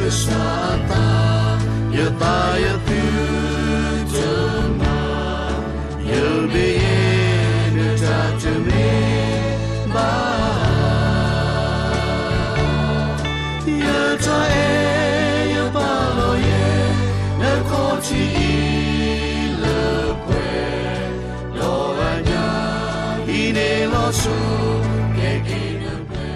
ကစၢ်အသး, ယသးယသုတမၤ, ယမ့ၢ်ယဲနတၢ်တမ့ၢ် ဘၣ်, ယတၢ်အဲၣ်ယပာ်လီၤယဲ နခီၣ်ထံးအံၤလၢပှဲၤ, ဒီးအညၣ်အံၤန့ၣ်လီၤဆီ ကဲက့ၤနပှဲ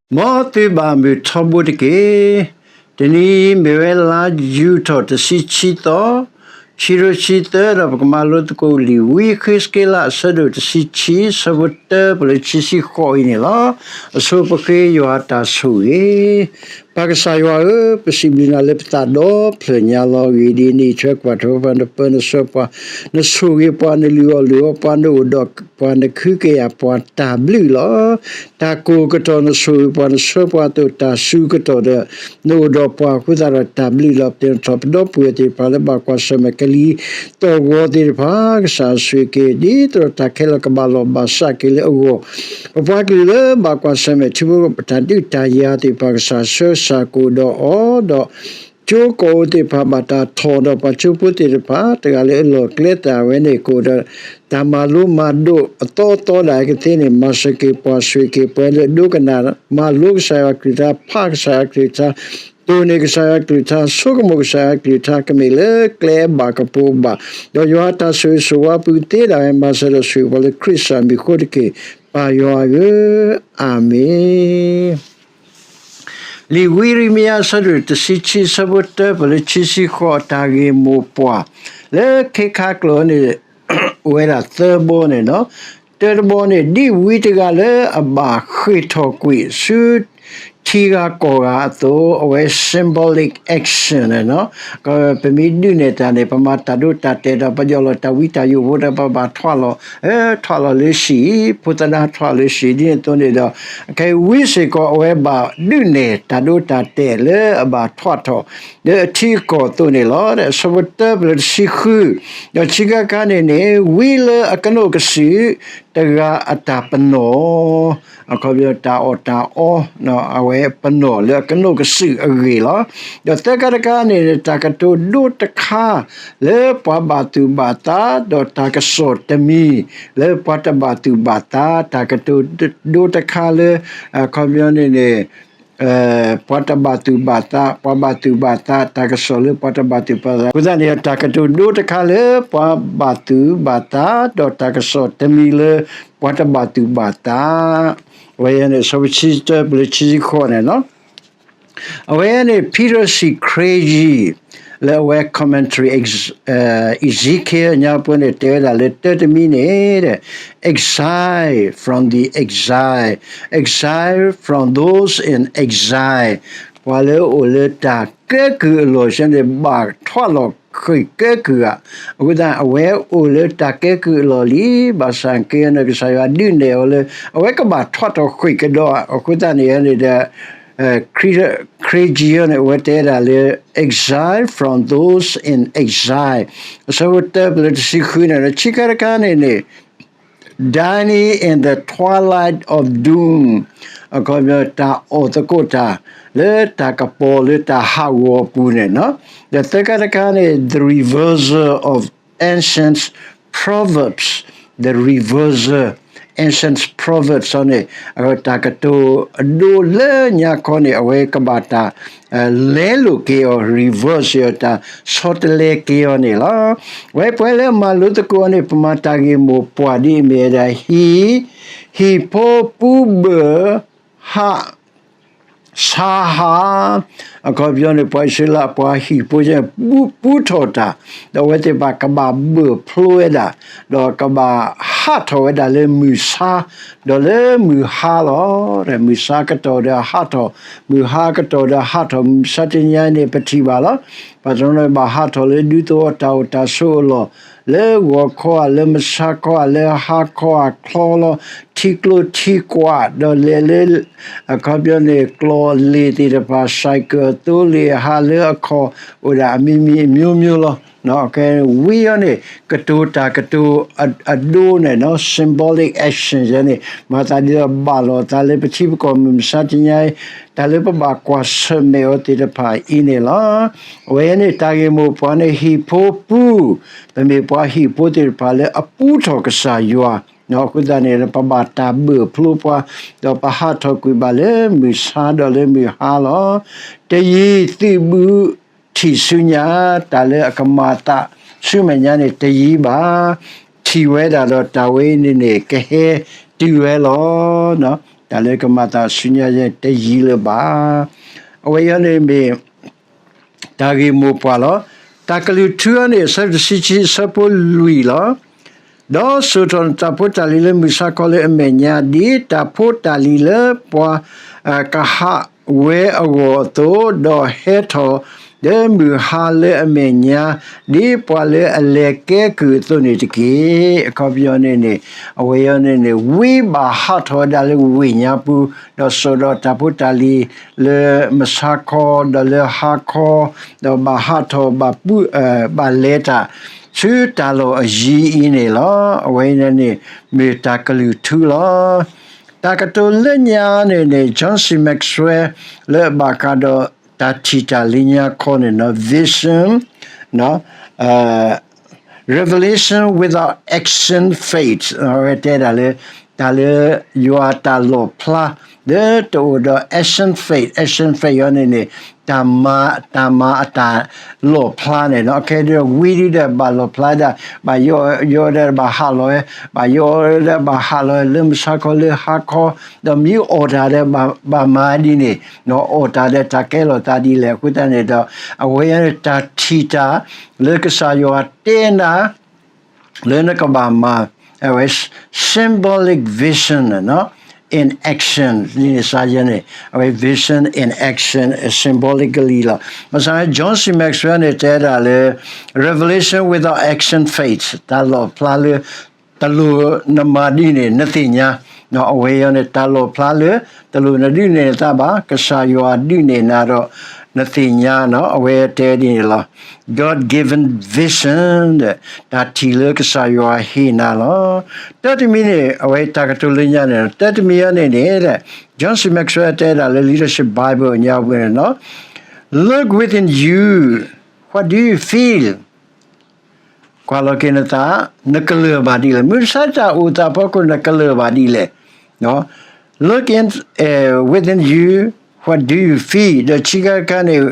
ၤ. မ်သုဘၣ်မုာ်ထီဘိတက့ၢ်. တနံၤအံၤမ့ၢ်ဝဲလါယူၤထီၣ်တဆံခံသီ, ခံကထိခံဆံသၢ ဒီးပကမၤလိသကိးလံာ်ဝံဃ့းစက့လး အဆၢဒိၣ်တဆံခံ ဆၢဖိတၢပလၢခံဆံဃိးအံၤန့ၣ်လီၤ. အဆိပဃ့ယွၤအတၢ်ဆိၣ်ဂ့ၤ. ပၢ်ကစၢ်ယွၤဧၢ, ပစံးဘျုးနၤလၢပသးဒီဖျၢၣ်ညါလီၤ. ဂ့ၢ်ဒ်အံၤ, နအံးထွဲကွၢ်ထွဲပှၤ, နပၢနဆှၢပှၤ, နဆိၣ်ဂ့ၤပှၤ, နလုၢ်အီၣ်လုၢ်အီပှၤ, နအိၣ်ဒီးပှၤ, နခုကယာ်ပှၤ, တၢ်ဘျုးလီၤ. တၢ်ကိၢ်ကတီၢ်နဆိၣ်ဂ့ၤပှၤ, နဆှၢပှၤအသိး, တၢ်စူၤကတီၢ်ဒီး နအိၣ်ဒီးပှၤအဃိသတးဒီး တၢ်ဘျုးလီၤ. ပတဲထီၣ်ပဒီပုၢ်ဝဲၢ်သ့ၣ်တဖၣ်လၢဘၣ်ကွၢ်ဆၢၣ်မဲာ်ကလံၤသီၣ်ဂီၤသ့ၣ်တဖၣ်, ကစၢ်ဆိၣ်ဂ့ၤက့ၤ ဒ်သိးတၢ်ခဲလၢာ်ကဘၣ်လီၢ်ဘၣ်စးက့ၤလၢအဂီၢ်, ပပှၤကလုာ်လၢဘၣ်ကွၢ်ဆၢၣ်မဲာ်ထံဖိကီၢ်ဖိ တၢ်ဒုးတၢ်ယၤသ့ၣ်တဖၣ်, ကစၢ်ဆှၢကစၢ်ကအိၣ်ဒီးအီၤ, ဒီးကၠိကီၢ်အိၣ်သ့ၣ်တဖၣ်ဘၣ်တၢ်ထီၣ်, ဒီးပှၤကၠိဖိသ့ၣ်တဖၣ် တဂၤလၢအလီၢ်ကျဲသၣ်ဝဲန့ၣ် ကအိၣ်ဒီးတၢ်မၤလိမၤဒိးအသီအသီဒၣ်ကသ့န့ၣ်, မၤစၢၤက့ၤပှၤ, ဆိၣ်ဂ့ၤက့ၤပှၤလၢအဒိကနၣ်, မၤလိကစၢ်ယွၤအကလုၢ်ကထါ, ဖးကစၢ်ယွၤအကလုၢ်ကထါ, တိၢ်န့ၢ်ကစၢ်ယွၤအကလုၢ်ကထါ, ဆိကမိၣ်ကစၢ်ယွၤအကလုၢ်ကထါ, ကမ့ၢ်လၢကျဲအဘၣ်ကပိာ်ဘၣ်, ဒီးယွၤအတၢ်ဆိၣ်ဂ့ၤဆိၣ်ဝါပူၤသ့ဒၣ်ဝဲ, မၤစၢၤဒီးဆိၣ်ဂ့ၤပှၤလၢခရံာ်အမံၤအဃိတက့ၢ်. ပၢ်ယွၤဧၢ, အၤမ့ၣ်. လံာ်ဝံယံးရမံယၤ အဆၢဒိၣ်တဆံခံ အဆၢဖိတၢပလၢခံဆံဃိး တၢ်ဂ့ၢ်မိၢ်ပှၢ် လၢခ့ခါကျိာ်န့ၣ် အိၣ်ဝဲဒၣ်သၢဘီန့ၣ်လီၤ. တၢတဘီန့ၣ် ဒ်ဝံတဂၤလၢအဘၣ်ဃ့ၢ်ထီၣ်ကွံာ်ဆူ ထံဂၤကီၢ်ဂၤအသိး, အဝဲ symbolic action န့ၣ်လီၤ. ပမ့ၢ်ဒုးနဲၣ်တၢ်န့ၣ် ပမၤတၢ်ဒိတၢ်တဲာ်ဒီး ပယီၣ်လီၤတၢ်ဝံတၢ်ယိာ်ဖိဒီး ပဘၣ်ထွးလီၤ, ထွးလီၤလၢစံၣ်, ဖိသဒါထွးလၢစံၣ်, ဒ်န့ၣ်အသိးန့ၣ်ဒီး ခဲအံၤဝံစ့ၢ်ကီး အဝဲဘၣ်ဒုးနဲၣ်တၢ်ဒိတၢ်တဲာ်လၢအဘၣ်ထွးထီၣ် လၢအထံအကီၢ်အသိးန့ၣ်လီၤ. အဆၢဖိတၢပလၢတဆံဃု, ဒီးဆံခါခါန့ၣ်န့ၣ် ဝံလၢအကနိးကစုာ်တဂၤအတၢ်ပနီၣ်, အခီပညီတၢ်အီၣ်တၢ်အီ, အဝဲပနီၣ်လၢအကနိးကစုာ်အဂ့ၢ်လီၤ. ဒီးသၢခါတခါန့ၣ် တၢ်ကတိၤဒိတခါလၢပှၤဘၣ်သူၣ်ဘၣ်သး, ဒီးတၢ်ကစီၣ်တမံၤလၢပှၤတဘၣ်သူၣ်ဘၣ်သး, တၢ်ကတိၤဒိတခါလၢ အခီပညီန့ၣ်န့ၣ် ပှၤတဘၣ်သူၣ်ဘၣ်သး, ပှၤဘၣ်သူၣ်ဘၣ်သး, တၢ်ကစီၣ်လၢပှၤတဘၣ်သူၣ်ဘၣ်သး, အဃိသတးန့ၣ် တၢ်ကတိၤဒိတခါလၢပှၤဘၣ်သူၣ်ဘၣ်သး, ဒီးတၢ်ကစီၣ်တမံၤလၢပှၤတဘၣ်သူၣ်ဘၣ်သး, အဝဲန့ၣ် အဆၢဖိတၢပလၢခံဆံဃိးန့ၣ်လီၤ. အဝဲန့ၣ် Peter C. Craigie လၢအဝဲ commentary Ezekiel ညါပှဲၤန့ၣ် တဲဝဲဒၣ်လၢတၢတမံၤန့ၣ် exile from the exile, exile from those in exile, ပှၤလၢအအိၣ်လၢတၢ်ကဲကုၢ်အလီၢ်ဆဲန့ၣ် ဘၣ်ထွးလီၤဃ့ၢ်ကဲကုၢ်ဧါ. အဃိသတး အဝဲအိၣ်လၢတၢ်ကဲကုၢ်အလီၢ်လံ, ဘၣ်ဆၣ်က့န့ၣ် ကစၢ်ယွၤဒုးနဲၣ်အီၤလၢ အဝဲကဘၣ်ထွးထီၣ်ဃ့ၢ်ကဒီး, အဃိသတးန့ၣ်န့ၣ်ဒီး Craigie န့ၣ် အဝဲတဲဒၣ်လၢ exile from those in exile, အဆၢဖိတၢပလၢတဆံဃုန့ၣ် ဆံခါတခါန့ၣ်န့ၣ် Dining in the Twilight of Doom, အခီပညီ တၢ်အီၣ်သကိးတၢ် လၢတၢ်ကပီၤလၢတၢ်ဟးဂီၤအပူၤန့ၣ်လီၤ. ဒီးသၢခါတခါန့ၣ် The Reversal of Ancient Proverbs, The Reversal, Ancient Proverbs န့ၣ် တၢ်ကတိၤအဒိလၢညါခီန့ၣ် အဝဲကဘၣ်တၢ် လဲလိာ်က့ၤအီၤ, reverse အီၤ, တၢ်ဆီတလဲက့ၤအီၤန့ၣ်လီၤ. ဝဲပှၤလၢအမၤလိသကိးအီၤန့ၣ် ပမၤတၢ်ဂ့ၢ်မိၢ်ပှၢ်ဒ်အမ့ၢ်ဝဲဒၣ် ဟံၣ်, ဟံၣ်ဖိပူဘၢၣ်ဟး ဆါဟး, အခီပညီန့ၣ် ပှၤအံၣ်စရ့လးပှၤဟံၣ်ဖိ ပူထီၣ်တၢ်, ဒီးအဝဲသ့ၣ်တဖၣ်ကဘၣ်ဘၢၣ်ဖျိဝဲဒၣ်, ဒီးကဘၣ်ဟးထီၣ်ဝဲဒၣ်လၢမုၢ်ဆါ, ဒီးလၢမုၢ်ဟါလီၤ. မုၢ်ဆါကတီၢ်ဒီးဟးထီၣ်, မုၢ်ဟါကတီၢ်ဒီးဟးထီၣ်, မုၢ်ဆါတနံၤအံၤန့ၣ် ပထံၣ်ဘၣ်လီၤ. ပှၤတနီၤဘၣ်ဟးထီၣ်လၢဒူသဝီတၢ်အိၣ်တၢ်ဆိးအလီၢ်, လၢဂီၤခီဧါ, လၢမုၢ်ဆါခီဧါ, လၢဟါခီဧါ, ချီလီၤ. ထံကျိထံကွာ် ဒီးလဲၤလၢ အခီပညီန့ၣ် ကျီၢ်လ့ၢ်သ့ၣ်တဖၣ် စဲးကၢၣ်သိလ့ၣ် ဟးလၢအခီၣ် အိၣ်ဒၣ်အမံၤမံၤအမျိုးမျိုးလီၤ. ဝံၤအီၤန့ၣ် ကတိၤတၢ်ကတိၤအဒိန့ၣ် symbolic action ယဲန့ၣ် မၤသးဒ်သိးဘၣ်လိာ်သးလၢပထံပကီၢ်မုၢ်မဆါတနံၤအံၤ တၢ်လၢပဘၣ်ကွၢ်ဆၢၣ်မဲာ်အီၤသ့ၣ်တဖၣ်အံၤန့ၣ်လီၤ. အဝဲန့ၣ်တၢ်ဂ့ၢ်မိၢ်ပှၢ်န့ၣ် ဟံၣ်ဖိပူ ပမ့ၢ်ပှၤဟံၣ်ဖိသ့ၣ်တဖၣ်လၢအပူထီၣ်ကစၢ်ယွၤ အဃိသတးန့ၣ် ပဘၣ်တၢ်ဘၢၣ်ဖျိပှၤ ဒီးပဟးထီၣ်ကွံာ်ဘၣ်လၢမုၢ်ဆါဒီးလၢမုၢ်ဟါလီၤ. တယံၤသုးဘူးထံၣ်ဆူညါ တၢ်လၢအကမၤသးဆူမဲာ်ညါန့ၣ် တယံၤဘၣ်. ထံၣ်ဝဲဒၣ်ဒီးတၢ်ဝဲအံၤန့ၣ်န့ၣ် ကဟဲတုၤဝဲလီၤ. တၢ်လၢကမၤသးဆူညါယဲ တယံၤလၢၤဘၣ်. အဝဲအံၤန့ၣ်မ့ၢ် တၢ်ဂ့ၢ်မိၢ်ပှၢ်လီၤ. တၢ်ကလုၢ်ထူအံၤန့ၣ် အဆၢတဆံခံ အဆၢဖိလွံၢ်လီၤ. ဒီးစိာ်ထီၣ်နတၢ်ဖိတၢ်လံၤလၢမုၢ်ဆါခီလၢအမဲာ်ညါ ဒ်တၢ်ဖိတၢ်လံၤလၢပှၤကဟးဝဲအဂီၢ်အသိး, ဒီးဟဲထီၣ်လၢမုၢ်ဟါလၢအမဲာ်ညါ ဒ်ပှၤလၢအလဲၤကဲကုၢ်အသိးန့ၣ်တက့ၢ်. အခီပညီန့ၣ်န့ၣ် အဝဲအံၤန့ၣ်န့ၣ် ဝံဘၣ်ဟးထီၣ်ဝဲဒၣ်လၢဝ့ၢ်ညါပူၤ, ဒီးစိာ်ဒီးတၢ်ဖိတၢ်လံၤလၢမုၢ်ဆါခီ ဒီးလၢဟါခီ, ဒီးဘၣ်ဟးထီၣ်ဘၣ်ပူ, ဘၣ်လဲၤတၢ် ဆူတၢ်လီၢ်အယံၤအံၤန့ၣ်လီၤ. အဝဲအံၤန့ၣ်န့ၣ် မ့ၢ်တၢ်ကလုၢ်ထူလီၤ. တၢ်ကတိၤလၢညါန့ၣ်န့ၣ် John C Maxwell လၢအဘၣ်ဃးဒီးတၢ်ထံၣ်တၢ်လၢညါခီန့ၣ် vision, revelation without action faith အဝဲတဲဒၣ်လၢ တၢ်လၢယွၤတၢ်လီၣ်ဖျါ လၢတအိၣ်ဒီး action faith, action faith အံၤန့ၣ်န့ၣ် တၢ်မၤ, တၢ်မၤအတၢ်လီၣ်ဖျါန့ၣ်လီၤ. ခဲဒ်ဝံဒ်ဒီးဘၣ်လီၣ်ဖျါဒၣ်, ဘၣ်ယိၣ်, ယိၣ်ဒၣ်ဘၣ်ဟးလီၤဝဲ, ဘၣ်ယိၣ်ဒၣ်ဘၣ်ဟးလီၤဝဲ လၢမုၢ်ဆါခီလၢဟါခီ, ဒီးမ့ၢ်အီၣ်တၢ်ဒီးဘၣ်မၤဒ်န့ၣ်, အီၣ်တၢ်ဒီးတၢ်ကဲလီၤသးဒ်လဲၣ်. အဃိသတးန့ၣ်ဒီး အဝဲအံၤန့ၣ် တၢ်ထံၣ်တၢ်လၢကစၢ်ယွၤတဲနၤ လၢနကဘၣ်မၤ, အဝဲ symbolic vision in action ဒ်န့ၣ်စ့ၢ်ကီးန့ၣ် အဝဲ vision in action symbolically လီၤ. ဘၣ်ဆၣ် John C Maxwell န့ၣ် တဲဒၣ်လၢ revelation without action faith တၢ်လီၣ်ဖျါလၢ တလိၣ်နမၤဒ်န့ၣ် နသ့ၣ်ညါ, အဝဲအံၤန့ၣ် တၢ်လီၣ်ဖျါလၢ တလိၣ်နဒုးနဲၣ်နသးဘၣ်, ကစၢ်ယွၤဒုးနဲၣ်နၤဒီး နသ့ၣ်ညါ, အဝဲတဲဒ်န့ၣ်လီၤ. God given vision တၢ်ထံၣ်လၢကစၢ်ယွၤဟ့ၣ်နၤလီၤ. တၢ်တမံၤန့ၣ် အဝဲတၢ်ကတိၤလၢညါန့ၣ် တၢ်တမံၤအံၤန့ၣ်န့ၣ် John C Maxwell တဲဒၣ်လၢ Leadership Bible အညါပူၤန့ၣ်လီၤ. Look within you, what do you feel? ကွၢ်လီၤက့ၤနသး, နကလၢၢ်ဘၣ်ဒ်လဲၣ်. မုၢ်မဆါတၢ်အိၣ်သးအဖီခိၣ် နကလၢၢ်ဘၣ်ဒ်လဲၣ်. Look in, within you, what do you feel? ဒီးခံခါတခါန့ၣ်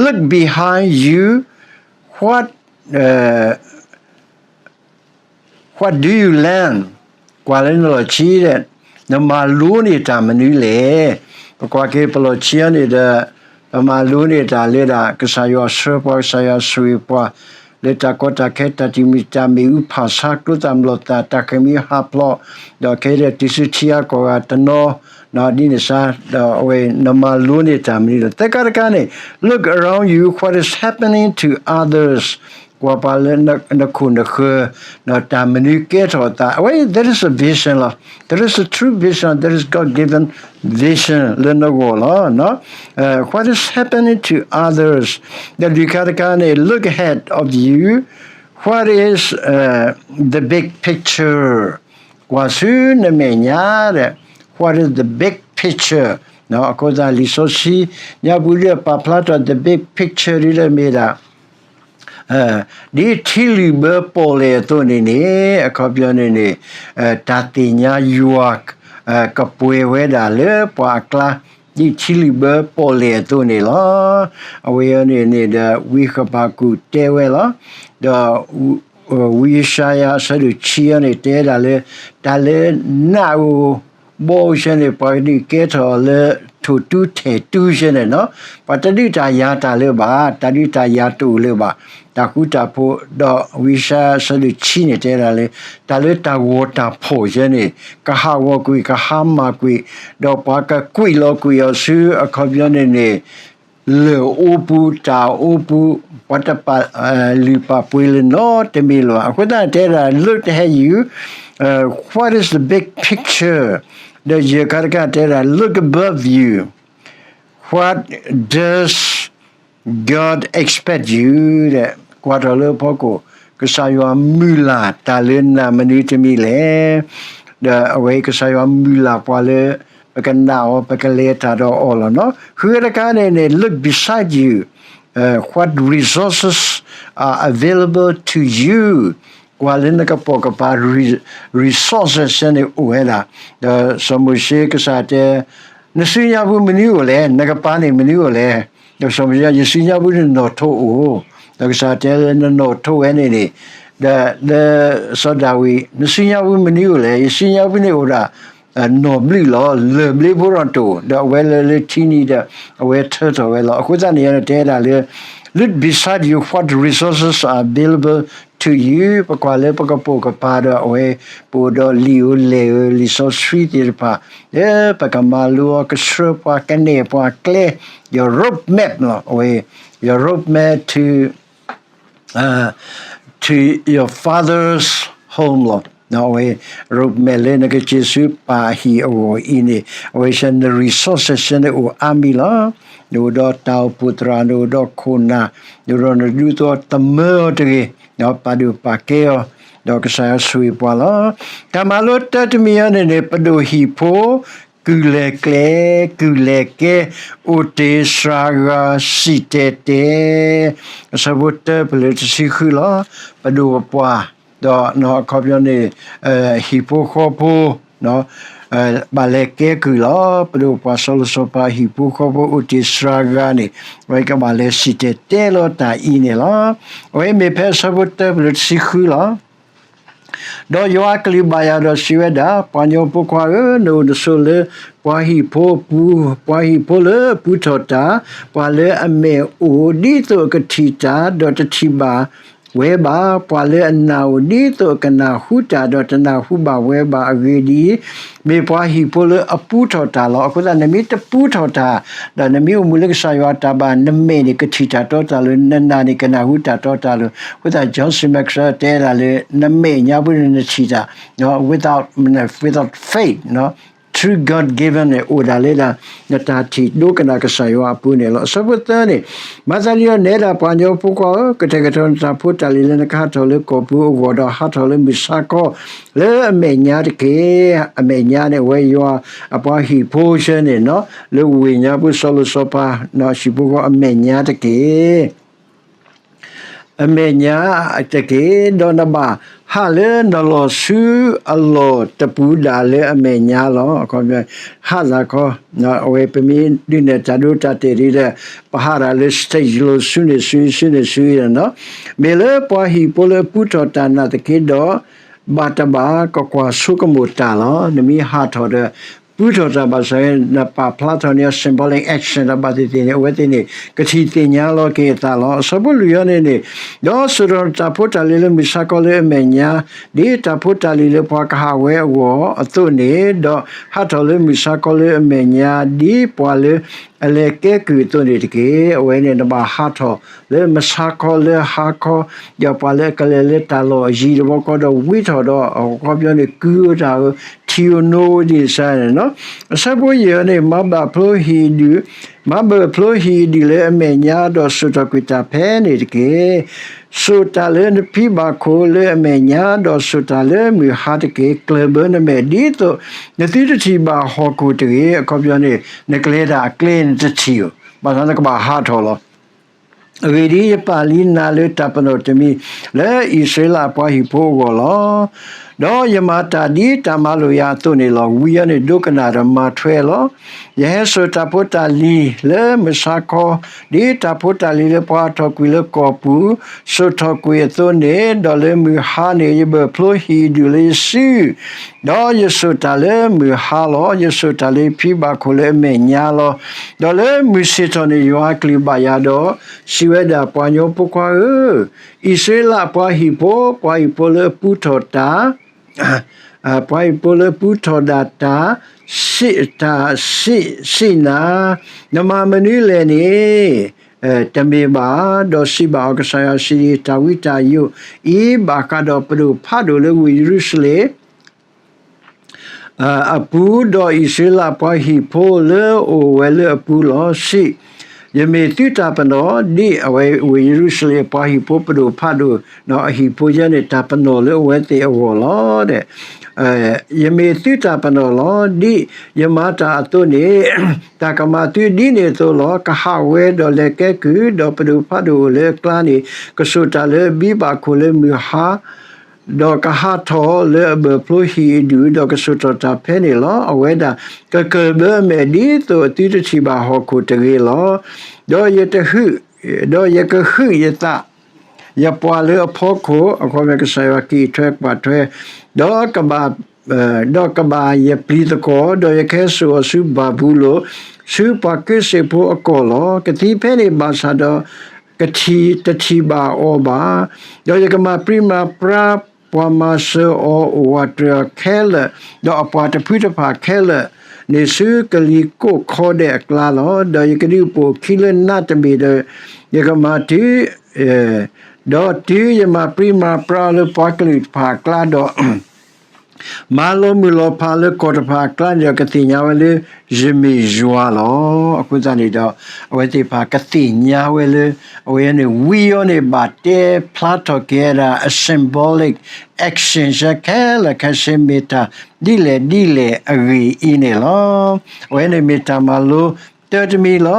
look behind you, what, what do you learn? ကွၢ်လၢနလီၢ်ခံဒီး နမၤလိန့ၢ်တၢ်မနုၤလဲၣ်. ပကွၢ်က့ၤပလီၢ်ခံအံၤန့ၣ်ဒီး ပမၤလိန့ၢ်တၢ်လၢဒၣ် ကစၢ်ယွၤဆှၢပှၤ, ကစၢ်ယွၤဆိၣ်ဂ့ၤပှၤ လၢတၢ်ကီတၢ်ခဲ တၢ်တမံၤတၢ်မံၤ အုၣ်ဖၣ်ဆါ ကျိသၣ်မျိာ်သၣ် တၢ်ဃ့ၢ်မှံဟးဖျိး, ဒီးခဲအံၤဒီးတုၤဆူထံအါကီၢ်ဂၤတနီၤ, ဒ်န့ၣ်စ့ၢ်ကီး ဒီးအဝဲ နမၤလိန့ၢ်တၢ်မနုၤလဲၣ်. သၢခါတခါန့ၣ် look around you, what is happening to others? ကွၢ်ပှၤလၢနခိၣ်နဃၢၤ ဒီးတၢ်မနုၤကဲထီၣ်အသး, အဝဲ that is a vision လီၤ. That is a true vision, that is God given vision လၢနဂီၢ်လီၤ. What is happening to others? ဒီးလွံၢ်ခါတခါန့ၣ် look ahead of you, what is the big picture? ကွၢ်ဆူနမဲာ်ညါဒီး what is the big picture? အဃိသတးလံာ်စီဆှံညါပူၤဒီးပာ်ဖျါထီၣ် the big picture ဒ်လဲၣ်မ့ၢ်ဒၣ် ဒ်ထံလုၣ်ဘၢပီၣ်လဲၣ်အသိးန့ၣ်န့ၣ် အခီပညီန့ၣ်န့ၣ် တၢ်သ့ၣ်ညါယွၤ ကပှဲၤဝဲဒၣ်လၢပှၤအကျါ ဒ်ထံလုၣ်ဘၢပီၣ်လဲၣ်အသိးန့ၣ်လီၤ. အဝဲအံၤန့ၣ်န့ၣ်ဒီး ဝံဃဘးကူာ်တဲဝဲလီၤ. ဒီး ဝံယၡါယၤအဆၢဒိၣ်ခံအံၤန့ၣ် တဲဒၣ်လၢ တၢ်လၢနးဧိၤဘီဧိၤဆဲန့ၣ် ပှၤကဒုးကဲထီၣ်လၢ ထိၣ်တူထဲၣ်တူဆဲန့ၣ်နီၤ, ပှၤတဒုးတၢ်ယၤတၢ်လၢၤဘၣ်, တၢ်ဒုးတၢ်ယၤတအိၣ်လၢၤဘၣ်, တၢ်ဃူတၢ်ဖိး, ဒီးဝံယၡါယၤအဆၢဒိၣ်ခံန့ၣ်တဲဒၣ်လၢ တၢ်လၢတၢ်ဂီၤတၢ်ဖီၣ်ဆဲန့ၣ် ကဟးဂီၤကွံာ် ကဟါမၢ်ကွံာ်, ဒီးပှၤကကွံာ်လီၤကွံာ်အီၤဆူအခီပညီန့ၣ်န့ၣ် လၢၢ်အိပူၤ တၢ်အိပူၤ, ပှၤတပာ်လုၢ်ပာ်ပှ့ၤလၢၤနီတမံၤလၢၤဘၣ်. အဃိသတးန့ၣ်တဲဒၣ် look ahead you, what is the big picture? ဒီးယဲၢ်ခါတခါတဲဒၣ် look above you, what does God expect you? ဒီးကွၢ်ထီၣ်လၢအဖီခိၣ် ကစၢ်ယွၤမုၢ်လၢ်တၢ်လၢနၤမနုၤတမံၤလဲၣ်. ဒီးအဝဲကစၢ်ယွၤမုၢ်လၢ်ပှၤလၢ ပကနာ်အီၤ ပကလဲၤတၢ်ဒီးအီၤလီၤနီၤ. ဃုတခါန့ၣ်န့ၣ် look beside you, what resources are available to you? ကွၢ်လၢနကပိာ်ကပၤ resources န့ၣ်အိၣ်ဝဲဒၣ်. ဒီးစီၤမိၤၡ့ကစၢ်တဲ နစုညါပူၤမနုၤအိၣ်လဲၣ်, နကပၤန့ၣ်မနုၤအိၣ်လဲၣ်. ဒီးစီၤမိၤၡ့ ယစုညါပူၤန့ၣ်နီၣ်ထိးအိၣ်, ဒီးကစၢ်တဲလၢနနီၣ်ထိးဝဲန့ၣ်န့ၣ်, ဒီးလၢစီၤဒၤဝံး နစုညါပူၤမနုၤအိၣ်လဲၣ်, ယစုညါပူၤန့ၣ်အိၣ်ဒၣ် နီၣ်ဘျုးလီၤ, လၢၢ်ဘျ့ဖိဒီးတိၣ်, ဒီးအဝဲလဲၤလၢထံနံၤဒီး အဝဲထၢထီၣ်ဝဲလီၤ. အဃိသတးန့ၣ် ယတဲဒၣ်လၢ look beside you what resources are available to you, ပကွၢ်လၢပကပိာ်ကပၤဒီးအဝဲ ပအိၣ်ဒီးလံာ်ဧိၤလဲၢ်ဧိၤ လံာ်စီဆှံသ့ၣ်တဖၣ် လၢပကမၤလိအီၤ ကဆှၢပှၤ ကနဲၣ်ပှၤကျဲ, your road map လီၤ. အဝဲ your road map to to your father's home လီၤ. အဝဲ road map လၢနကစၢ်ဆူပၢ်အဟံၣ်အဂီၢ်အံၤန့ၣ် အဝဲဆၢန resources ဆၢနအိၣ်အါမံၤလီၤ. နအိၣ်ဒီးတၢ်အိၣ်ဖှိၣ်သရၣ်, နအိၣ်ဒီးခိၣ်နၢ်, နအိၣ်ဒီးနဒူသဝီ သမၢအီၤတဂ့ၤ, ပာ်ဒိၣ်ပာ်ကဲအီၤ, ဒီးကစၢ်ယွၤဆိၣ်ဂ့ၤပှၤလီၤ. တၢ်မၤလိတၢတမံၤအံၤန့ၣ်န့ၣ် ပဒိၣ်ဟံၣ်ဖိ ကုၢ်လဲၤကျဲ, ကုၢ်လဲၤကဲ, အိၣ်တ့ၢ်စှၤဂၤ, စံၣ်တဲၤတဲ, အဆၢဖိတၢပလၢတဆံဃုလီၤ. ပဒိၣ်ပပှၢ်, ဒီးအခီပညီန့ၣ် ဟံၣ်ဖိဃီဖိ ဘၣ်လဲၤကဲကုၢ်လီၤ. ပဒိၣ်ပပှၢ်စီၤလီၤစီၤပၤ ဟံၣ်ဖိဃီဖိ အိၣ်တ့ၢ်စှၤဂၤန့ၣ် အဝဲကဘၣ်လဲၤစံၣ်တဲၤတဲလီၤတၢ်အံၤန့ၣ်လီၤ. အဝဲမ့ၢ်ဖဲအဆၢဖိတၢပလၢတဆံဃုလီၤ. ဒီးယွၤအကလုၢ်ဘၣ်ယၤဒီးစံးဝဲဒၣ်, ပှၤကညီဖိခွါဧၢ, နအိၣ်နဆိးလၢပှၤဟံၣ်ဖိအပူၤ, ပှၤဟံၣ်ဖိလၢအပူထီၣ်တၢ်, ပှၤလၢအမဲာ်အိၣ်ဒ်သိးအကထံၣ်တၢ်, ဒီးတထံၣ်ဘၣ်ဝဲဘၣ်, ပှၤလၢအနၢ်အိၣ်ဒ်သိးအကနၢ်ဟူတၢ်, ဒီးတနၢ်ဟူဘၣ်ဝဲဘၣ်အဂ့ၢ်ဒ်အံၤ, မ့ၢ်ပှၤဟံၣ်ဖိလၢအပူထီၣ်တၢ်လီၤ. အဃိသတး နမ့ၢ်တပူထီၣ်တၢ်, ဒီးနမ့ၢ်အိၣ်မူလၢကစၢ်ယွၤအတၢ်ဘၣ်, နမဲာ်န့ၣ်ကထံၣ်တၢ်တီတၢ်လိၤ, နနၢ်န့ၣ်ကနၢ်ဟူတၢ်တီတၢ်လိၤ. အဃိသတး John C Maxwell တဲဒၣ်လၢ နမဲာ်ညါပူၤန့ၣ်နထံၣ်တၢ် without, without faith, true God given န့ၣ် အိၣ်ဒၣ်လၢဒၣ် နတၢ်ထံၣ်ဒိကနၣ်ကစၢ်ယွၤအပူၤန့ၣ်လီၤ. အဆၢဖိသၢန့ၣ်, မၤသးဒ်န့ၣ်ဒီး ပှၤကညီဖိခွါဧၢ, ကတဲာ်ကတီၤနတၢ်ဖိတၢ်လံၤလၢနကဟးထီၣ်လၢကီၢ်ပူၤအဂီၢ်ဒီး ဟးထီၣ်လၢမုၢ်ဆါခီလၢအမဲာ်ညါတက့ၢ်. အမဲာ်ညါန့ၣ် အဝဲယွၤအပှၤဟံၣ်ဖိဆၢန့ၣ်နီၤ, လၢဝ့ၢ်ညါပူၤစီၤလိၤစီၤပၤ ဟံၣ်ဖိဃီအမဲာ်ညါတက့ၢ်. အမဲာ်ညါတက့ၢ်, ဒီးနဘၣ်ဟးလၢနလီၢ်ဆူအလီၢ်တပူၤဒၣ်လၢအမဲာ်ညါလီၤ. ဟးသးခီ, အဝဲပမ့ၢ်ဒုးနဲၣ်တၢ်ဒိတၢ်တဲာ်ဒ်ဒီး ပဟးဒၣ်လၢ stage လိၤဆူန့ၣ်ဆူ ဆူန့ၣ်ဆူနီၤ, မ့ၢ်လၢပှၤဟံၣ်ဖိလၢအပူထီၣ်တၢ်နာ်သက့ဒီး ဘၣ်တဘၣ်ကကွၢ်ဆိကမိၣ်တၢ်လီၤ. နမ့ၢ်ဟးထီၣ်ဒီး ပူထီၣ်တၢ်ဘၣ်ဆၣ် နပာ်ဖျါထီၣ်န့ၢ်အီၤ symbolic action တၢ်ဘၣ်သ့ၣ်သ့ၣ်န့ၣ် အဝဲသ့ၣ်န့ၣ် ကထံၣ်သ့ၣ်ညါလီၤက့ၤအသးလီၤ. အဆၢဖိလွံၢ်အံၤန့ၣ်န့ၣ်, ဒီးစိာ်ထီၣ်နတၢ်ဖိတၢ်လံၤလၢမုၢ်ဆါခီလၢအမဲာ်ညါ, ဒ်တၢ်ဖိတၢ်လံၤလၢပှၤကဟးဝဲအဂီၢ်အသိးန့ၣ်, ဒီးဟးထီၣ်လၢမုၢ်ဆါခီလၢအမဲာ်ညါ ဒ်ပှၤလၢအလဲၤကဲကုၢ်အသိးန့ၣ်တက့ၢ်. အဝဲန့ၣ် နဘၣ်ဟးထီၣ်လၢမုၢ်ဆါခီလၢဟါခီ, ဒီးပှၤလၢအကလဲၤလၢတၢ်လီၢ်အယံၤတဘျီဃီဒီးဝံထီၣ်ဒီး အခီပညီန့ၣ် ကုၢ်အတၢ်ဧၢ, ထံၣ်ဧိၤနိဧိၤဒ်န့ၣ်စ့ၢ်န့ၣ်နီၤ. အဆၢဖိယဲၢ်န့ၣ်, မၤဘၢၣ်ဖျိဟံၣ်အဒူၣ်, မၤဘၢၣ်ဖျိဟံၣ်အဒူၣ်လၢအမဲာ်ညါ, ဒီးစိာ်ထီၣ်ကွံာ်တၢ်ဖဲန့ၣ်တက့ၢ်. စိာ်တၢ်လၢနဖံဘၣ်ခိၣ်လၢအမဲာ်ညါ, ဒီးစိာ်တၢ်လၢမုၢ်ဟါတက့ၢ်. ကျၢၢ်ဘၢနမဲာ် ဒ်သိးနသုတထံၣ်ဘၣ်ဟီၣ်ခိၣ်တဂ့ၤ. အခီပညီန့ၣ် နကျဲဒၣ်အကျဲနတထံၣ်ဧိၤ, ဘၣ်ဆၣ်နကဘၣ်ဟးထီၣ်လီၤ. အဂ့ၢ်ဒ်အံၤ, ယပာ်လံနၤလၢတၢ်ပနီၣ်တမံၤ လၢအံၣ်စရ့လးအပှၤဟံၣ်ဖိအဂီၢ်လီၤ. ဒီးယမၤတၢ်ဒ်တၢ်မၤလိာ်ယၤအသိးန့ၣ်လီၤ. ဝံအံၤန့ၣ် ဒိကနၣ်ဒီးမၤထွဲလီၤ. ယဟဲစိာ်တၢ်ဖိတၢ်လံၤလၢမုၢ်ဆါခီ, ဒ်တၢ်ဖိတၢ်လံၤလၢပှၤထီၣ်ကွံာ်လၢကီၢ်ပူၤ စိာ်ထီၣ်ကွံာ်အသိးန့ၣ်, ဒီးလၢမုၢ်ဟါန့ၣ် ယဘၢၣ်ဖျိဟံၣ်အဒူၣ်လၢယစု ဒီးယစိာ်တၢ်လၢမုၢ်ဟါလီၤ. ယစိာ်တၢ်လၢယဖံဘၣ်ခိၣ်လၢအမဲာ်ညါလီၤ. ဒီးလၢမုၢ်ဆ့ၣ်ထီၣ်န့ၣ် ယွၤအကလုၢ်ဘၣ်ယၤဒီး စံးဝဲဒၣ်, ပှၤကညီဖိခွါဧၢ, အံၣ်စရ့လးအပှၤဟံၣ်ဖိ, ပှၤဟံၣ်ဖိလၢအပူထီၣ်တၢ်, ပှၤဟံၣ်ဖိလၢအပူထီၣ်ဒၣ်တၢ်, စံးနၤ, နမၤမနုၤလဲၣ်န့ၣ် တမ့ၢ်ဘၣ်, ဒီးစံးဘၣ်အီၤ, ကစၢ်ယွၤစံးဒ်အံၤ, တၢ်ဝံတၢ်ယိာ်အံၤ ဘၣ်ဃးဒီးပဒိၣ်ဖးဒိၣ်လၢဝ့ၢ်ယရူၤၡလ့ၣ် အပူၤ, ဒီးအံၣ်စရ့လးပှၤဟံၣ်ဖိလၢအိၣ်ဝဲလၢအပူၤလီၤ. စံး, ယမ့ၢ်သုတၢ်ပနီၣ်, ဒ်အဝဲဝ့ၢ်ယရူၤၡလ့ၣ် ပှၤဟံၣ်ဖိပဒိၣ်ဖးဒိၣ်, ဒီးအဟံၣ်ဖိယဲန့ၣ် တၢ်ပနီၣ်လၢအဝဲသ့ၣ်အဂီၢ်လီၤ. ယမ့ၢ်သုတၢ်ပနီၣ်လီၤ. ဒ်ယမၤတၢ်အသိးန့ၣ်, တၢ်ကမၤသုဒ်န့ၣ်အသိးလီၤ. ကဟးဝဲဒီးလဲၤကဲကုၢ်, ဒီးပဒိၣ်ဖးဒိၣ်အိၣ်လၢအကျါန့ၣ် ကစိာ်တၢ်လၢဘံဘၣ်ခိၣ်လၢမုၢ်ဟါ ဒီးကဟးထီၣ်လၢအဘၢၣ်ဖျိဟံၣ်အဒူၣ်, ဒီးကစိာ်ထီၣ်တၢ်ဖဲန့ၣ်လီၤ. အဝဲဒၣ်ကကၢၢ်ဘၢအမဲာ် ဒ်သိးအသုတထံၣ်ဘၣ်ဟီၣ်ခိၣ်တဂ့ၤလီၤ. ဒီးယတဟု, ဒီးယကဟုးယသး ယပှၤလၢအဖီခိၣ်, အခီပညီကစၢ်ယွၤက့ၤထွဲကွၢ်ထွဲ, ဒီးကဘၣ် ဒီးကဘၣ်ယပျံၤသကွီၤ, ဒီးယကဟဲစိာ်အီၤဆူဘၤဘူလိၣ်, ဆူပှၤက့စ့ၣ်ဖိအကီၢ်လီၤ. ကသံဖဲန့ၣ်ဘၣ်ဆၣ်ဒီး ကထံၣ်တထံၣ်ဘၣ်အီၤဘၣ်. ဒီးယကမၤပြံမၤပြါပှၤမၤစၢၤအီၤအိၣ်ဝးတရံးအီၤခဲလၢာ်, ဒီးအပှၤတဖုတဖၣ်ခဲလၢာ်န့ၣ် ဆူကလံၤကိးခီဒဲးအကျါလီၤ. ဒီးယကဒုးပိာ်အခံလၢနးတဘ့ၣ်ဒီး ယကမၤတုၤ ဒီးတုၤယမၤပြံမၤပြါလၢပှၤကလုာ်တဖၣ်အကျါဒီး မၤလီၤမုၢ်လီၤဖးလၢကီၢ်တဖၣ်အကျါန့ၣ်ဒီး ကသ့ၣ်ညါဝဲလၢယမ့ၢ်ယွၤလီၤ. အဃိသတးန့ၣ်ဒီး အဝဲသ့ၣ်တဖၣ်ကသ့ၣ်ညါဝဲလၢ အဝဲန့ၣ် ဝံအီၤန့ၣ် ဘၣ်တဲဖျါထီၣ်က့ၤဝဲဒၣ် အ symbolic action ခဲလၢာ်ခဲဆ့ မ့ၢ်တၢ်ဒ်လဲၣ်ဒ်လဲၣ်အဂ့ၢ်အံၤန့ၣ်လီၤ. အဝဲန့ၣ်မ့ၢ်တၢ်မၤလိတၢတမံၤလီၤ.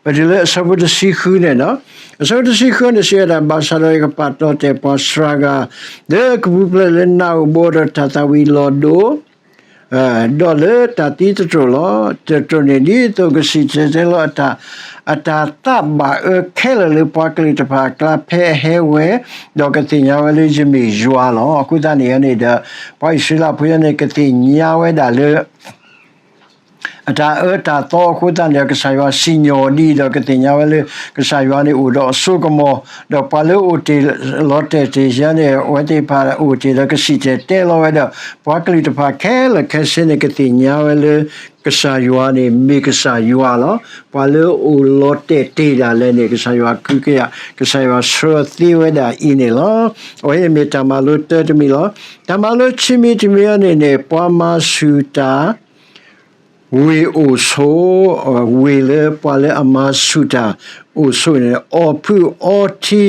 ပတုၤလၢအဆၢဖိတဆံဃုန့ၣ်ဒီး, အဆၢဖိတဆံဃုန့ၣ် စံးဝဲဒၣ်, ဘၣ်ဆၣ်ဒီးယကပာ်တီၢ်တဲာ်ပှၤစှၤဂၤ လၢကပူၤဖျဲးလၢနးဧိၤဘီဒီးတၢ်သၣ်ဝံၤလီၤဒိ ဒီးလၢတၢ်သံသတြိာ်လီၤ. သတြိာ်န့ၣ် ဒ်သိးကစံၣ်တဲၤတဲလီၤ အတၢ်သးဘၣ်အၢခဲလၢာ်လၢပှၤကလုာ်တဖၣ်အကျါ ဖဲအဟဲဝဲ, ဒီးကသ့ၣ်ညါဝဲလၢယမ့ၢ်ယွၤလီၤ. အဃိသတးန့ၣ်န့ၣ်ဒီး ပှၤအံၣ်စရ့လးဖိယဲန့ၣ် ကသ့ၣ်ညါဝဲဒၣ်လၢ အတၢ်အၢတၢ်သီအဃိသတးန့ၣ်ဒီး ကစၢ်ယွၤစံၣ်ညီၣ်အီၤဒ်အံၤဒီး ကသ့ၣ်ညါဝဲလၢ ကစၢ်ယွၤန့ၣ်အိၣ်ဒီးအစိကမီၤ, ဒီးပှၤလၢအိၣ်တ့ၢ်လီၤတဲာ်တ့ၢ်ယဲန့ၣ် အဝဲသ့ၣ်တဖၣ်အိၣ်တ့ၢ်ဒီးကစံၣ်တဲၤတဲလီၤဝဲဒီး ပှၤကလုာ်တဖၣ်ခဲလၢာ်ခဲဆ့န့ၣ် ကသ့ၣ်ညါဝဲလၢ ကစၢ်ယွၤန့ၣ်မ့ၢ်ကစၢ်ယွၤလီၤ. ပှၤလၢအိၣ်လီၤတဲာ်တ့ၢ်ဒၣ်လဲာ်န့ၣ် ကစၢ်ယွၤကဟုကယာ် ကစၢ်ယွၤဆှၢသ့ဝဲဒၣ်အံၤန့ၣ်လီၤ. အဝဲအံၤမ့ၢ်တၢ်မၤလိတၢတမံၤလီၤ. တၢ်မၤလိခံမံၤတမံၤအံၤန့ၣ်န့ၣ် ပှၤမၤဆူၣ်တၢ် ဝ့ၢ်အိၣ်ဆိး, ဝ့ၢ်လၢပှၤလၢအမၤဆူၣ်တၢ်အိၣ်ဆိးန့ၣ် အီၣ်ဖုၣ်အီထံ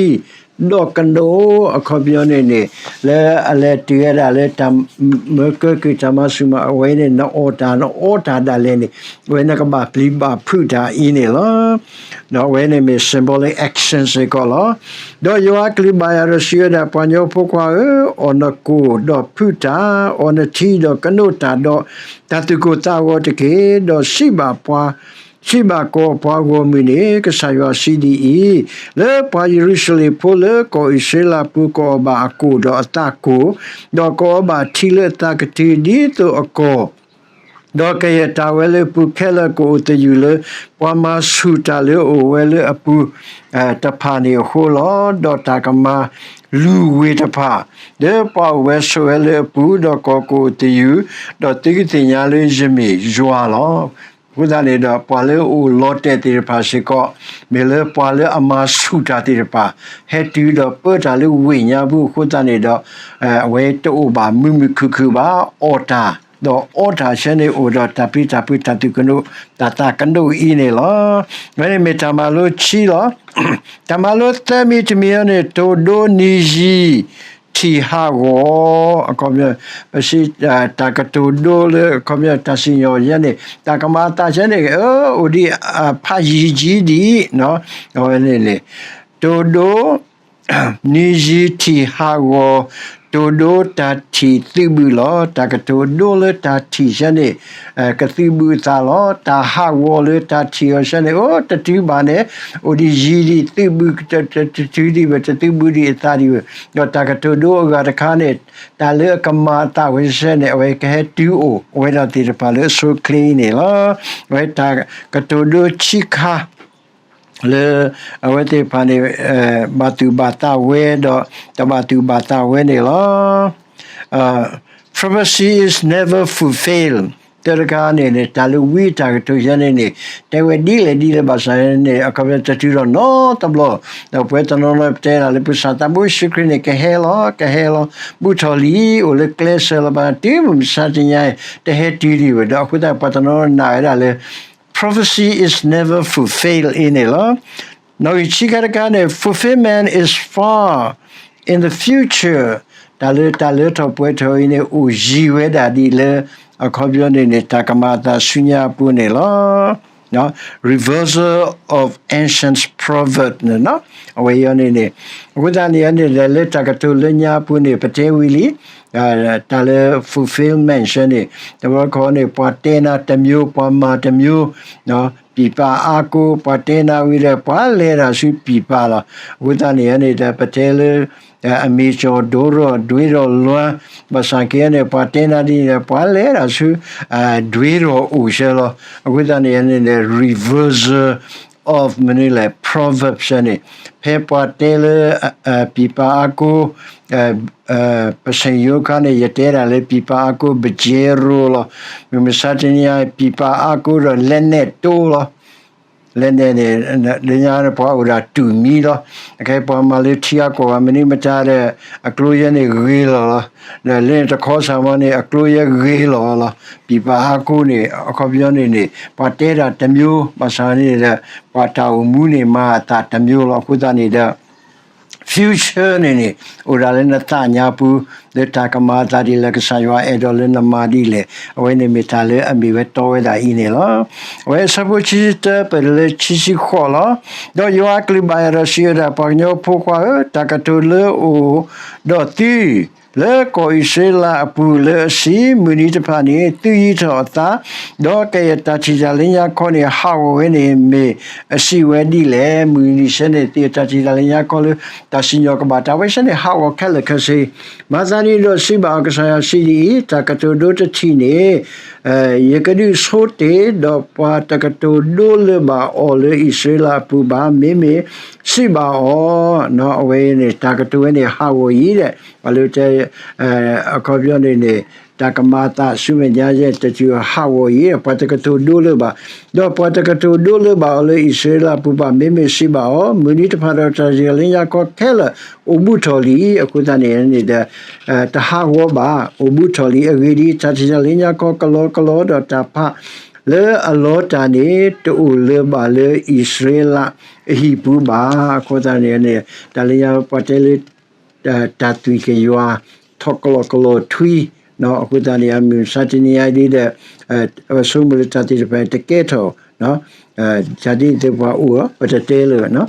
ဒီးကနိး အခီပညီန့ၣ်န့ၣ် လၢအလဲၤတုၤဝဲဒၣ်လၢတၢ်မၢကၢကုၢ်တၢ်မၤဆူၣ်မၤအဝဲန့ၣ် နအီၣ်တၢ်နအီတၢ်ဒၣ်လဲာ်န့ၣ် အဝဲနကဘၣ်ပျံၤဘၣ်ဖုးတၢ်အံၤန့ၣ်လီၤ. ဒီးအဝဲန့ၣ်မ့ၢ် symbolic action စ့ၢ်ကီးလီၤ. ဒီးယွၤအကလုၢ်ဘၣ်ယၤဒီးစံးဝဲဒၣ်, ပှၤကညီဖိခွါဧၢ, အီၣ်နကိၣ်ဒီးဖုးတၢ်, အီၣ်နထံဒီးကနိးတၢ်ဒီးတၢ်သူၣ်ကိၢ်သးဂီၤတက့ၢ်. ဒီးစံးဘၣ်ပှၤ, စံးဘၣ်ကိးပှၤဂီၢ်မုၢ်န့ၣ်, ကစၢ်ယွၤစံးဒ်အံၤ, လၢပှၤယရူၤၡလ့ၣ်ဖိလၢကီၢ်အံၣ်စရ့လးပူၤ ကအီၣ်ဘၣ်အကိၣ်ဒီးအသးကိၢ်, ဒီးကအီၣ်ဘၣ်ထံလၢအသးကတုၤဒ်သိးအကီၢ် ဒီးကယဲၢ်တၢ်ဝဲလၢပူၤခဲလၢာ်ကအိၣ်သယုၢ်လၢ ပှၤမၤဆူၣ်တၢ်လၢအအိၣ်ဝဲလၢအပူၤတဖၣ်န့ၣ်အဃိလီၤ. ဒီးတၢ်ကမၤလူၤဝ့ၢ်တဖၣ် လၢပှၤအိၣ်ဝဲဆိးဝဲလၢအပူၤ, ဒီးကီၢ်ကအိၣ်သယုၢ်, ဒီးသုကသ့ၣ်ညါလၢယမ့ၢ်ယွၤလီၤ. အဃိသတးန့ၣ်ဒီး ပှၤလၢအအိၣ်လီၤတဲာ်သ့ၣ်တဖၣ်စ့ၢ်ကီး မ့ၢ်လၢပှၤလၢအမၤဆူၣ်တၢ်သ့ၣ်တဖၣ် ဟဲတုၤဒီးပၢတၢ်လၢဝ့ၢ်ညါပူၤအဃိသတးန့ၣ်ဒီး အဝဲတအိၣ်ဘၣ်မုာ်မုာ်ခုၣ်ခုၣ်ဘၣ်, အီၣ်တၢ်, ဒီးအီတၢ်ဆၢန့ၣ်အိၣ်ဒီးတၢ်ပျံၤတၢ်ဖုးတၢ်သူၣ်ကနိး တၢ်သးကနိးအံၤန့ၣ်လီၤ. အဝဲန့ၣ်မ့ၢ်တၢ်မၤလိခံလီၤ. တၢ်မၤလိသၢမံၤတမံၤအံၤန့ၣ် တိၢ်ဒိနံၤယံၤ ထံၣ်ဟးဂီၤ, အခီပညီ ပစံး တၢ်ကတိၤဒိလၢ အခီပညီ တၢ်စံၣ်ညီၣ်ယဲန့ၣ် တၢ်ကမၤအသးယဲန့ၣ် အိၣ်ဒံးဖးယံၤကံဒံး, အဝဲန့ၣ်န့ၣ် တိၢ်ဒိ နံၤယံၤထံၣ်ဟးဂီၤ, တိၢ်ဒိတၢ်ထံၣ်သုးဘုးလီၤ. တၢ်ကတိၤဒိလၢတၢ်ထံၣ်ဆၢန့ၣ် ကသုးဘုးအသးလီၤ. တၢ်ဟးဂီၤလၢတၢ်ထံၣ်အီၤဆၢန့ၣ် အိၣ်တတုၤဘၣ်န့ၣ် အိၣ်ဒံးယံၤဒံးသုးဘုး တတုၤဒံးဘၣ် တသုးဘုးဒံးအသးဒံးဘၣ်. ဒီးတၢ်ကတိၤဒိအဂၤတခါန့ၣ် တၢ်လၢအကမၤအသးဝဲဆၢန့ၣ် အဝဲကဟဲတုၤအိၣ်ဝဲဒၣ်သ့ၣ်တဖၣ်လၢအဆိအချ့အံၤန့ၣ်လီၤ. အဝဲတၢ်ကတိၤဒိဆံးခါ လၢအဝဲသ့ၣ်တဖၣ်န့ၣ် ဘၣ်သူၣ်ဘၣ်သးဝဲဒီး တဘၣ်သူၣ်ဘၣ်သးဝဲန့ၣ်လီၤ. Prophecy is never fulfilled သၢတခါန့ၣ်န့ၣ် တၢ်လၢဝံအတၢ်ကတိၤယဲန့ၣ်န့ၣ် တဲဝဲဒ်လဲၣ်ဒ်လဲၣ်ဘၣ်ဆၣ်န့ၣ် အခီပညီတတုၤထီၣ်နီတဘျီ, ဒီးပှၤတနီၤနီၤတဲဒၣ်လၢပကစၢ်သးဘိယ့ၣ်ၡူးခရံာ်န့ၣ် ကဟဲလီၤ ကဟဲလီၤ ဘူးထီၣ်လံ အိၣ်လၢကျဲစၢၤလီၤဘၣ် တုၤမုၢ်မဆါတနံၤအံၤ တဟဲတုၤဒံးဘၣ်ဒီး အဃိသတးပှၤတနီၤနီၤနာ်ဝဲဒၣ်လၢ prophecy is never fulfilled အံၤန့ၣ်လီၤ. နီၣ်ဂံၢ်ခံခါတခါန့ၣ် fulfillment is far in the future တၢ်လၢတၢ်လၢထီၣ်ပှဲၤထီၣ်အံၤန့ၣ် အိၣ်ယံၤဝဲဒၣ်ဒ်လၢ အခီပညီန့ၣ်န့ၣ် တၢ်ကမၤအသးဆူညါအပူၤန့ၣ်လီၤ. Reversal of ancient proverb န့ၣ် အဝဲအံၤန့ၣ်န့ၣ် အဃိသတးန့ၣ်န့ၣ် လၢတၢ်ကတိၤလၢညါအပူၤန့ၣ် ပတဲဝံၤလံ တၢ်လၢ fulfillment ဆၢန့ၣ် တဘျီခီန့ၣ် ပှၤတဲနၤတမျိုး ပှၤမၤတမျိုး ပြည်ပအားကိုး ပှၤတဲနၤဝံၤဒီး ပှၤလဲၤတၢ်ဆူ ပြည်ပ လီၤ. အဃိသတးန့ၣ်န့ၣ်ဒီး ပတဲလၢ အမ့ၢ်ကၠီၣ်ဒိဒီး ဒွ့ဒီးလွါ ဘၣ်ဆၣ်က့န့ၣ် ပှၤတဲနၤဒ်န့ၣ်ဒီး ပှၤလဲၤတၢ်ဆူ ဒွ့ဒီးအိၣ်ဆၢလီၤ. အဃိသတးန့ၣ်န့ၣ်ဒီး reversal of မနုၤလဲၣ် proverb ဆၢန့ၣ် ဖဲပှၤတဲလၢ ပြည်ပအားကိုး ပစံးယိခါန့ၣ် ယတဲဒၣ်လၢ ပြည်ပအားကိုး ပကဲရိလီၤ. မုၢ်မဆါတနံၤအံၤ ပြည်ပအားကိုး ဒီး လက်နက်တိုး လီၤ. လက်နက်န့ၣ် လၢညါန့ၣ် ပှၤအိၣ်ဒၣ်တူၢ်မံလီၤ. အခဲပှၤမၤလၢထံအကီၢ်ဂၤ မနုၤမတၤဒီး အကျိယဲန့ၣ်ဂ့ၤလီၤလီၤ. ဒီးလၢန့ၣ်တခီစၢ်မီၤန့ၣ် အကျိယဲဂ့ၤလီၤလီၤ. ပြည်ပအားကိုး န့ၣ် အခီပညီန့ၣ်န့ၣ် ပှၤတဲတၢ်တမျိုး ဘၣ်ဆၣ်န့ၣ်ဒီး ပှၤတၢ်အိၣ်မူန့ၣ် မၤအသးတမျိုးလီၤ. အဃိသတးန့ၣ်ဒီး future န့ၣ်န့ၣ် အိၣ်ဒၣ်လၢနသးညါပူၤ လၢတၢ်ကမၤအသးဒ်လဲၣ် ကစၢ်ယွၤအဲၣ်ဒိးလၢနမၤဒ်လဲၣ် အဝဲန့ၣ်မ့ၢ်တၢ်လၢအမ့ၢ်ဝဲတီဝဲဒၣ်အံၤန့ၣ်လီၤ. အဝဲအဆၢဖိခံဆံတၢ ပတုၤလၢခံဆံဃိးလီၤ. ဒီးယွၤအကလုၢ်ဘၣ်ယၤဒီးစံးဝဲဒၣ်, ပှၤကညီဖိခွါဧၢ, တၢ်ကတိၤလၢအိၣ်ဒီးသု လၢကီၢ်အံၣ်စရ့လးအပူၤလၢအစံး, မုၢ်နံၤတဖၣ်န့ၣ် သုးယံၤထီၣ်အသး, ဒီးကယဲၢ်တၢ်ထံၣ်တၢ်လၢညါခီန့ၣ် ဟးဂီၤဝဲန့ၣ် မ့ၢ်အစံးဝဲဒ်လဲၣ်. မုၢ်နံၤဆၢန့ၣ် သုးယံၤတၢ်ထံၣ်တၢ်လၢညါခီလၢ တၢ်စံၣ်ညီၣ်ကဘၣ်တၢ်ဝဲဆၢန့ၣ် ဟးဂီၤခဲလၢာ်ခဲဆ့ မၤသးဒ်န့ၣ်ဒီးစံးဘၣ်အီၤ, ကစၢ်ယွၤစံးဒ်အံၤ, တၢ်ကတိၤဒိတထံၣ်န့ၣ် ယကဒုးဆိတ့ၢ်, ဒီးပှၤတကတိၤဒိလၢၤဘၣ်အီၤလၢအံၣ်စရ့လးအပူၤဘၣ်. မ့မ့ၢ်စံးဘၣ်အီၤ, အဝဲန့ၣ် တၢ်ကတိၤဝဲန့ၣ် ဟးဂီၤအံၤဒီး ပှၤလၢတဲ အခီပညီန့ၣ်န့ၣ် တၢ်ကမၤအသးဆူမဲာ်ညါယဲၢ် တတုၤဟးဂီၤအံၤ, ပှၤတကတိၤဒိလၢၤဘၣ်, ဒီးပှၤတကတိၤဒိလၢၤဘၣ်အီၤလၢအံၣ်စရ့လးအပူၤဘၣ်. မ့မ့ၢ်စံးဘၣ်အီၤ, မုၢ်နံၤတဖၣ်ဒီးတၢ်ထံၣ်တၢ်လၢညါခီခဲလၢာ် အိၣ်ဘူးထီၣ်လံ. အဃိသတးန့ၣ်န့ၣ်ဒီး တဟးဂီၤဘၣ်, အိၣ်ဘူးထီၣ်လံ. အဂ့ၢ်ဒ်အံၤ, တၢ်ထံၣ်တၢ်လၢညါခီကလီကလီ ဒီးတၢ်ဖးလၢအလီတၢ်န့ၣ် တအိၣ်လၢၤဘၣ်လၢအံၣ်စရ့လးအဟံၣ်ပူၤဘၣ်. အဃိသတးန့ၣ်န့ၣ် တၢ်လၢညါပှၤတဲလၢ တၢ်သွံၣ်ကယွၤ ထီၣ်ကလီကလီထွံ, အဃိသတးန့ၣ် မုၢ်မဆါတနံၤအံၤဒ်ဒီး ပဆိကမိၣ်လၢတၢ်သ့ၣ်တဖၣ်တကဲထီၣ်, တၢ်ဒ်သိးပှၤအိၣ်လီၤ ပတတဲလၢၤ.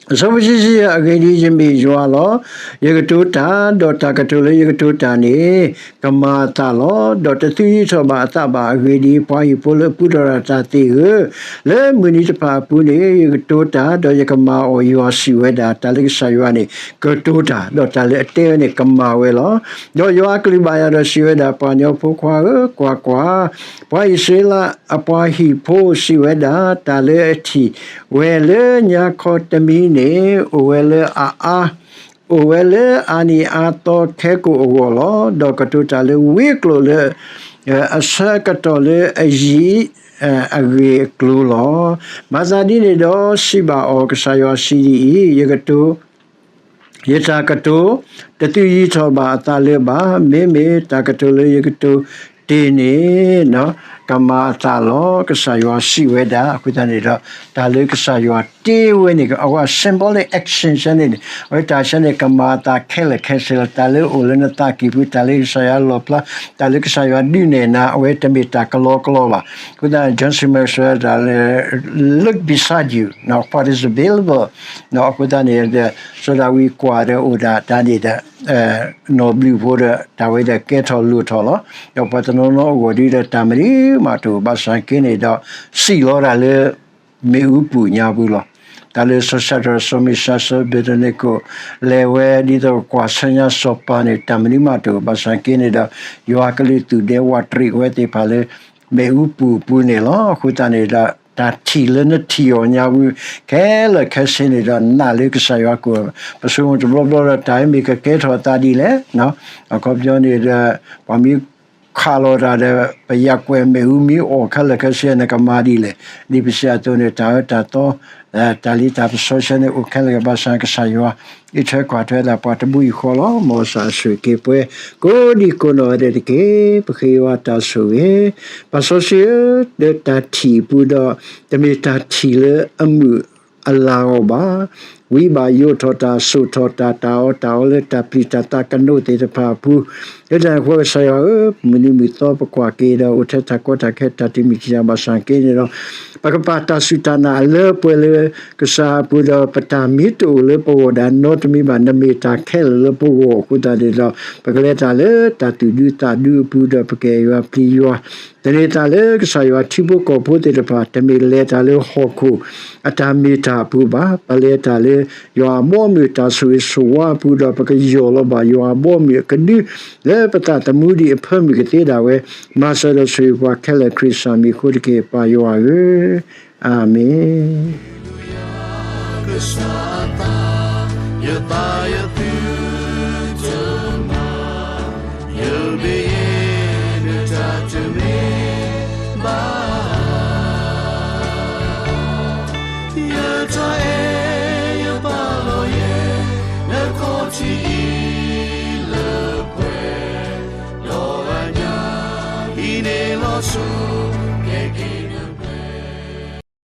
အဆၢဖိခံဆံယဲၢ်, အဂ့ၢ်ဒ်အံၤ, ယမ့ၢ်ယွၤလီၤ. ယကတိၤတၢ်, ဒီးတၢ်ကတိၤလၢယကတိၤတၢ်န့ၣ် ကမၤအသးလီၤ. ဒီးတသုးယံၤထီၣ်ဘၣ်အသးဘၣ်. အဂ့ၢ်ဒ်အံၤ, ပှၤဟံၣ်ဖိလၢအပူထီၣ်တၢ်တၢ်သ့ၣ်ဧၢ, လၢမုၢ်နံၤတဖၣ်အပူၤန့ၣ် ယကတိၤတၢ်, ဒီးယကမၤအီၤ, ယွၤစံးဝဲဒၣ်. တၢ်လၢကစၢ်ယွၤန့ၣ် ကတိၤတၢ်, ဒီးတၢ်လၢအတဲဝဲန့ၣ် ကမၤဝဲလီၤ. ဒီးယွၤအကလုၢ်ဘၣ်ယၤဒီးစံးဝဲဒၣ်, ပှၤကညီဖိခွါဧၢ, ကွၢ်ကွၢ်, ပှၤအံၣ်စရ့လးအပှၤဟံၣ်ဖိစံးဝဲဒၣ်, တၢ်လၢအထံၣ်ဝဲလၢညါခီတမံၤန့ၣ် အိၣ်ဝဲလၢအအါ အိၣ်ဝဲလၢအနံၣ်အါသီခဲကိာ်အဂီၢ်လီၤ. ဒီးကတိၤတၢ်လၢဝံအကျိာ်လၢ အဆၢကတီၢ်လၢအယံၤအဂ့ၢ်အကျိၤလီၤ. မၤသးဒ်န့ၣ်ဒီးစံးဘၣ်အီၤ, ကစၢ်ယွၤစံးဒ်အံၤ, ယကတိၤ ယတၢ်ကတိၤ တသုးယံၤထီၣ်ဘၣ်အသးလၢၤဘၣ်. မ့မ့ၢ်တၢ်ကတိၤလၢယကတိၤတ့ၢ်န့ၣ် ကမၤအသးလီၤ, ကစၢ်ယွၤစံးဝဲဒၣ်. အဃိသတးန့ၣ်ဒီး တၢ်လၢကစၢ်ယွၤတ့ဝဲန့ၣ် အဝဲ symbolic action ဆၢန့ၣ်န့ၣ် အဝဲတၢ်ဆၢန့ၣ် ကမၤအသးခဲလၢာ်ခဲဆ့လီၤ. တၢ်လၢအိၣ်လၢနသးကံၢ်ပူၤ, တၢ်လၢကစၢ်ယွၤလီၣ်ဖျါ, တၢ်လၢကစၢ်ယွၤဒုးနဲၣ်နၤ, အဝဲတမ့ၢ်တၢ်ကလီကလီဘၣ်. အဃိသတး John Maxwell တၢ်လၢ look beside you, what is available. အဃိသတးန့ၣ် စီၤဒၤဝံးကွၢ်ဒီးအိၣ်ဒၣ်တၢ်န့ၣ်ဒီး နီၢ်ဘျုးဖိဒီး တၢ်ဝဲဒီးကဲထီၣ်လိၣ်ထီၣ်လီၤ. ဒီးပှၤတနီၤနီၤအဂီၢ်ဒ်ဒီးတၢ်မနုၤမးတအိၣ်ဘၣ်ဆၣ်က့န့ၣ်ဒီး စံၣ်လီၤတၢ်လၢ မ့ၣ်အူပူၤညါပူၤလီၤ. တၢ်လၢစီၤၡဲးဒြး စီၤမံၡး စီၤအဘ့းနကိး လဲၤဝဲဒ်သိးကွၢ်ဆၢညါစီၤပၤန့ၣ် တၢ်မနုၤမးတအိၣ်ဘၣ်ဆၣ်က့န့ၣ်ဒီး ယွၤကလုၢ်သူၣ်ဒဲဝးတရံးဝဲသ့ၣ်တဖၣ်လၢ မ့ၣ်အူပူၤအပူၤန့ၣ်လီၤ. အဃိသတးန့ၣ်ဒီး တၢ်ထံၣ်လၢနထံၣ်အီၤညါပူၤ ခဲလၢာ်ခဲဆ့န့ၣ်ဒီး နာ်လၢကစၢ်ယွၤကအိၣ်, ပဆိကမိၣ်တဘျီဘျီဒီး တၢ်အံၤမ့ၢ်ကကဲထီၣ်အသးဒ်လဲၣ်. အခီပညီန့ၣ်ဒီး ပှၤမ့ၢ် ခးလီၤတၢ်ဒီး ပယၢ်ကွဲးမ့ၣ်အူမ့ၢ်အီၣ်ခဲလၢာ်ခဲဆ့န့ၣ် ကမၤဒ်လဲၣ်. ဒ်ပစံးအသိးန့ၣ် တၢ်အၢတၢ်သီ တၢ်လံတၢ်ပစီဆှၢန့ၣ် အိၣ်ခဲလၢာ်ဘၣ်ဆၣ် ကစၢ်ယွၤ အံးထွဲကွၢ်ထွဲဒၣ်ပှၤတဘျုးယံၤဃီလီၤ. မ်ကစၢ်ဆိၣ်ဂ့ၤက့ၤပှၤ ကိးဒံကိးနီၢ်ဂၤဒဲးတက့ၢ်. ပဃ့ယွၤတၢ်ဆိၣ်ဂ့ၤ, ပၢ်စီဆှံဧၢ, လၢတၢ်ထံၣ်အပူၤဒီး တမ့ၢ်တၢ်ထံၣ်လၢအမုာ်အလၤအီၤဘၣ်. ဝံဘၣ်ယိးထီၣ်တၢ်, စိာ်ထီၣ်တၢ်, တၢ်အီၣ်တၢ်အီလၢတၢ်ပျံၤတၢ်သးကနိးသ့ၣ်တဖၣ်အပူၤ, လၢတၢ်န့ၣ်အဃိ ကစၢ်ယွၤဧၢ, မုၢ်နံၤမုၢ်သီပကွၢ်က့ၤဒီး အိၣ်ထဲတၢ်ကီတၢ်ခဲ တၢ်တမံၤတမံၤဘၣ်ဆၣ်က့န့ၣ်ဒီး ပကပာ်တၢ်စူၢ်တၢ်နာ်အလၢပှဲၤလၢကစၢ်အပူၤဒီး ပတၢ်မ့ၢ်တအိၣ်လၢပဂီၢ်ဒၣ်နီတမံၤဘၣ်, နမ့ၢ်တၢ်ခဲလၢာ်လၢပဂီၢ်အဃိသတးန့ၣ်ဒီး ပကလဲၤတၢ်လၢတၢ်သူၣ်ဒူသးဒူအပူၤဒီး ပကအဲၣ်ယွၤပျံၤယွၤ သန့ၤသးလၢကစၢ်ယွၤထံဖိကီၢ်ဖိသ့ၣ်တဖၣ်, တမ့ၢ်လဲၤတၢ်လၢဟီၣ်ခိၣ်အတၢ်မ့ၢ်တၢ်အပူၤဘၣ်. ပလဲၤတၢ်လၢယွၤအဘီအမုၢ်တၢ်ဆိၣ်ဂ့ၤဆိၣ်ဝါအပူၤဒီး ပကယီၢ်လီၤဘၣ်ယွၤအဘီအမုၢ်အကဒု လၢပသးသမူဒံးအဖၢမုၢ်ကသ့ဒၣ်ဝဲ, မၤစၢၤဒီးဆိၣ်ဂ့ၤပှၤခဲလၢာ်ခရံာ်စၢ်မံၤအဃိတက့ၢ် ပၢ်ယွၤဧၢ, အၤမ့ၣ်. ယသးယသု